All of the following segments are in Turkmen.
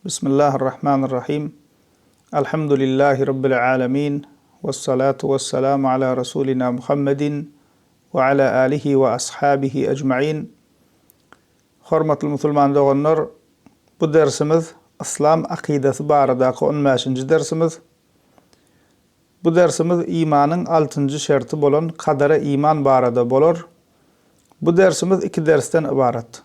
Bismillahir-Rahmanir-Rahim. Alhamdulillahi Rabbil alemin. Vessalatu vesselamu ala Rasulina Muhammedin we ala alihi we ashabihi ecmain. Hormatly musulman doganlar, bu dersimiz Yslam akydasy baradaky on bäşinji dersimiz. Bu dersimiz imanyň altynjy şerti bolan kadere iman barada bolar. Bu dersimiz iki dersden ybarat.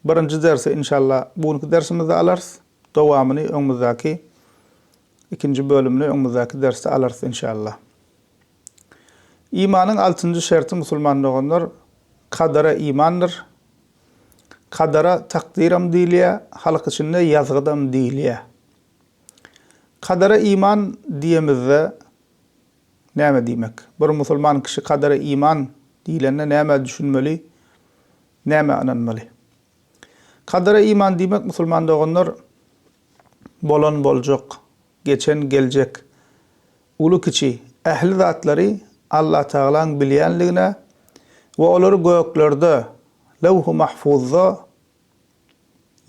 Birinji dersi inşallah bu günki dersimizde alarys. Dowamyny öňümizdäki ikinji bölümini öňümizdäki dersde alarys inşallah. Imanyň altynjy şerti musulman doganlar kadara imandyr. Kadara takdyram diýilýär, halk içinde ýazgydam diýilýär. Kadara iman diýemizde näme diýmek? Bir musulman kişi kadara iman diýlende nämä düşünmeli, nämä ynanmaly? Kadara iman diýmek musulman doganlar bolan boljak, geçen geljek, uly-kiçi ähli zatlary Allatagalaň bilýänligine we olary göklerde, Lewh-u Mahfuzda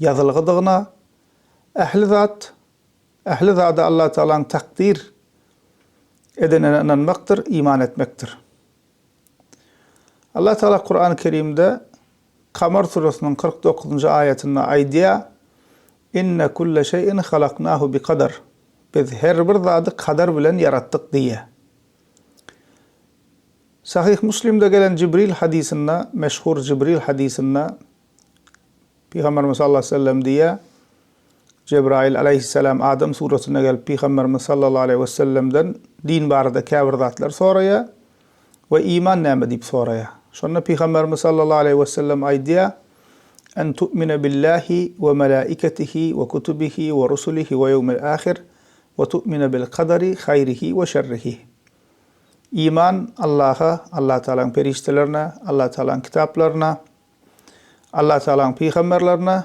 ýazylgydygyna, ähli zat, ähli zada Allatagalaň takdyr edenine ynanmakdyr, iman etmekdir. Allatagala Kurany Kerimde Kamar süresiniň 49-njy aýatynda aýdýar, Inne kulle şeýin halaknahu bi kadar. Biz her bir zady kadar bilen ýaratdyk diýýär. Sahyh Muslimde gelen Jibril hadysynda, meşhur Jibril hadysynda Pygamberimiz sallallahu aleýhi we sellem diýýär, Jebraýyl aleýhissalam adam suratynda gelip Pygamberimiz sallallahu aleýhi we sellemden din barada käbir zatlar soraýar we iman näme diýip soraýar. Şonda Pygamberimiz sallallahu aleýhi we sellem aýdýar, En tu'mine billahi we melaiketihi we kutubihi we rusulihi we ýewmil ahir we tu'mine bil kadari haýrihi we şerrihi. Iman Allaha, Allatagalaň perişdelerine, Allatagalaň kitaplaryna, Allatagalaň pygamberlerine,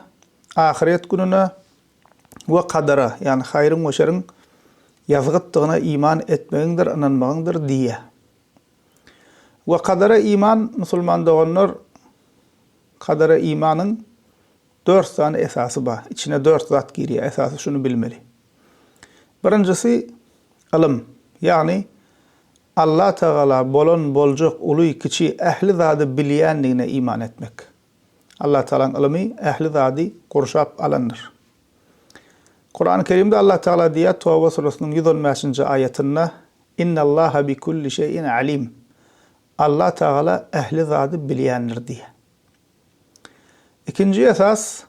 ahyret gününe we kadara, ýagny haýryň we şeriň ýazgytdygyna iman etmegiňdir, ynanmagyňdyr diýýär. We kadara iman, musulman doganlar, kadara imanyň dört sany esasy bar. Içine dört zat girýär, esasy şuny bilmeli. Birinjisi, ylym, ýagny Allah Tagala bolan, boljak, uly, kiçi ähli zady bilýändigine iman etmek. Allah Tagalaň ylymy ähli zady gurşap alandyr. Kurany Kerimde Allah Tagala diýýär Toba surasynyň 115-nji aýatynda, Innallaha bi kulli şeýin alim. Allah Tagala ähli zady bilýändir diýýär. Ikinji esas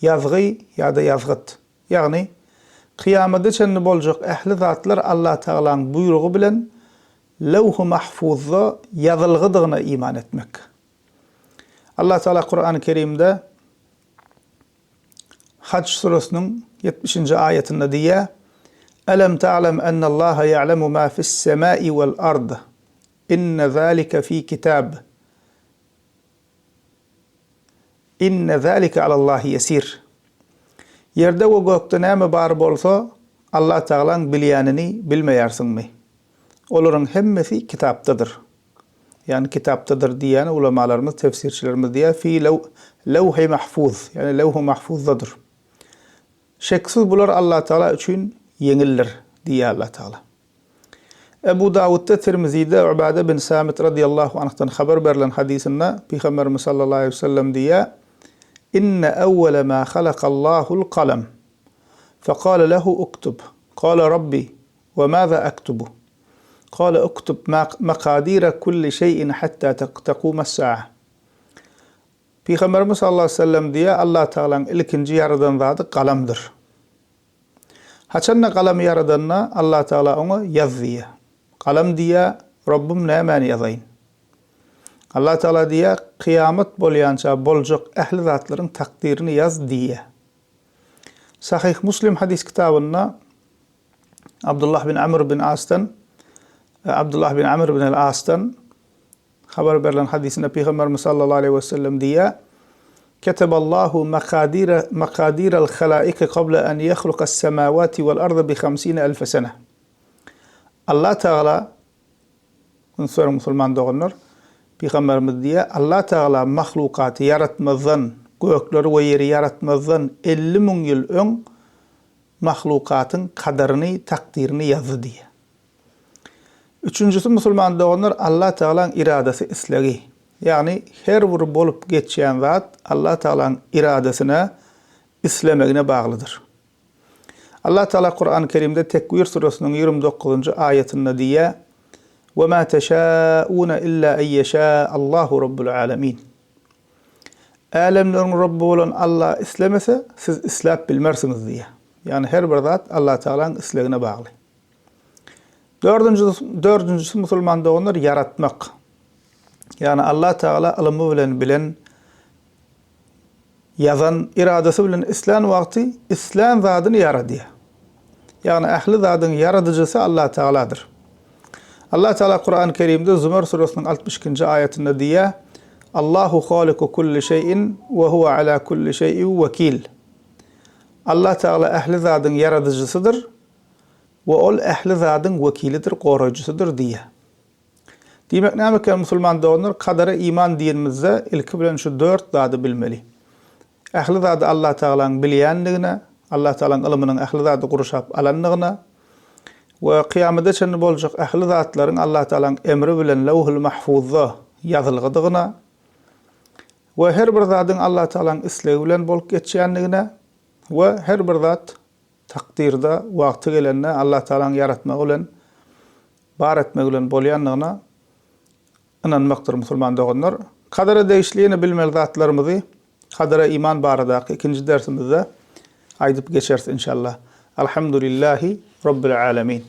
Ýazgy ýa-da ýazgyt. Ýagny, kyýamada çenli boljak ähli zatlar Allatagalaň buýrugy bilen Lewh-i Mahfuzda ýazylgydygyna iman etmek. Allatagala Kurany Kerimde Haj süresiniň ýetmişinji aýatynda diýýär, Elem ta'lem ennallaha ya'lemu ma fis-semai wal-ard. Inne zalike fi kitab. Inne zalike alallahi ýesir. Ýerde we gökde näme bar bolsa, Allatagalaň bilýänini bilmeýärsiňmi? Olaryň hemmesi kitapdadyr. Ýagny kitapdadyr diýýäni ulamalarymyz, tefsirçilerimiz diýýär, fi lewhi mahfuz, ýagny lewhi mahfuzdadyr. Şeksiz bular Allatagala üçin ýeňildir diýýär Allatagala. Ebu Dawutda, Tirmizide Ubada bin Samit radyýallahu anhdan habar berlen hadysynda Pygamberimiz sallallahu aleýhi we sellem diýýär, Inne awwala ma halakallahul kalam. Fekale lehu uktub. Kale Rabbi, we maza aktubu? Kale uktub makadira kulli şeýin hatta takumas sa'a. Pygamberimiz sallallahu aleýhi we sellem diýýär, Allah Tagalaň ilkinji ýaradan zady galamdyr. Haçanda galamy ýaradanda, Allatagala oňa, Ýaz diýýär. Galam diýýär, Robbum nämäni ýazaýyn? Allatagala diýýär, Kyýamat bolýança boljak ähli zatlaryň takdyryny ýaz diýýär. Sahyh Muslim hadys kitabynda Abdullah bin Amr bin Asdan Abdullah bin Amr bin al-Asdan Habar berlen hadysynda Pygamberimiz sallallahu aleýhi we sellem diýýär, Keteballahu makadira makadiral halaiki qabla an yahlukas semawati wal arda bi hamsine elfe sene. Allah Tagala üns beriň musulman doganlar, Pygamberimiz diýýär, Allah Tagala mahlukaty ýaratmazdan, Gökleri we ýeri ýaratmazdan 50 müň ýyl öň mahlukatyň kaderini, takdyryny ýazdy diýýär. Üçünjisi musulman doganlar Allah Tagalaň iradasy islegi. Ýagny her bir bolup geçýän zat Allah Tagalaň iradasyna, islemegine baglydyr. Allah Tagala Kurany Kerimde Tekwir süresiniň 29-njy aýatynda diýýär, Ve ma teşâûne illa en yeşâ Allahu rabbul âlemin. Älemleriň Robby bolan Allah islemese, siz isläp bilmersiňiz diýýär. Ýagny her bir zat Allah Tagalaň islegine bagly. Dördünjisi, dördünjisi musulman doganlar ýaratmak. Ýagny Allah Tagala ylymy bilen bilen ýazan iradasy bilen islän wagty islän zadyny ýaradýar. Ýagny ähli zadyň ýaradyjysy Allah Tagaladyr. Allah Tagala Kurany Kerimde Zümer süresiniň 62-nji aýatynda diýýär, Allahu haliku kulli şeýin we huwe ala kulli şeýin wekil. Allah Tagala ähli zadyň ýaradyjysydyr we ol ähli zadyň wekilidir, goraýjysydyr diýýär. Diýmek näme eken musulman doganlar kadere iman diýenimizde ilki bilen şu dört zady bilmeli. Ähli zady Allah Tagalaň bilýändigine, Allah Tagalaň ylymynyň ähli zady gurşap alandygyna we kyýamada çenli boljak ähli zatlaryň Allah Tagalaň emri bilen Lewhul Mahfuzda ýazylgydygyna we her bir zadyň Allah Tagalaň islegi bilen bolup geçýändigine we her bir zat takdyrda wagty gelende Allah Tagalaň ýaratmagy bilen bar etmegi bilen bolýandygyna ynanmakdyr musulman doganlar. Kadara degişli ýene bilmeli zatlarymyzy Kadara iman baradaky ikinji dersimizde aýdyp geçeris inşallah. Alhamdulillahi Rabbil Alemin.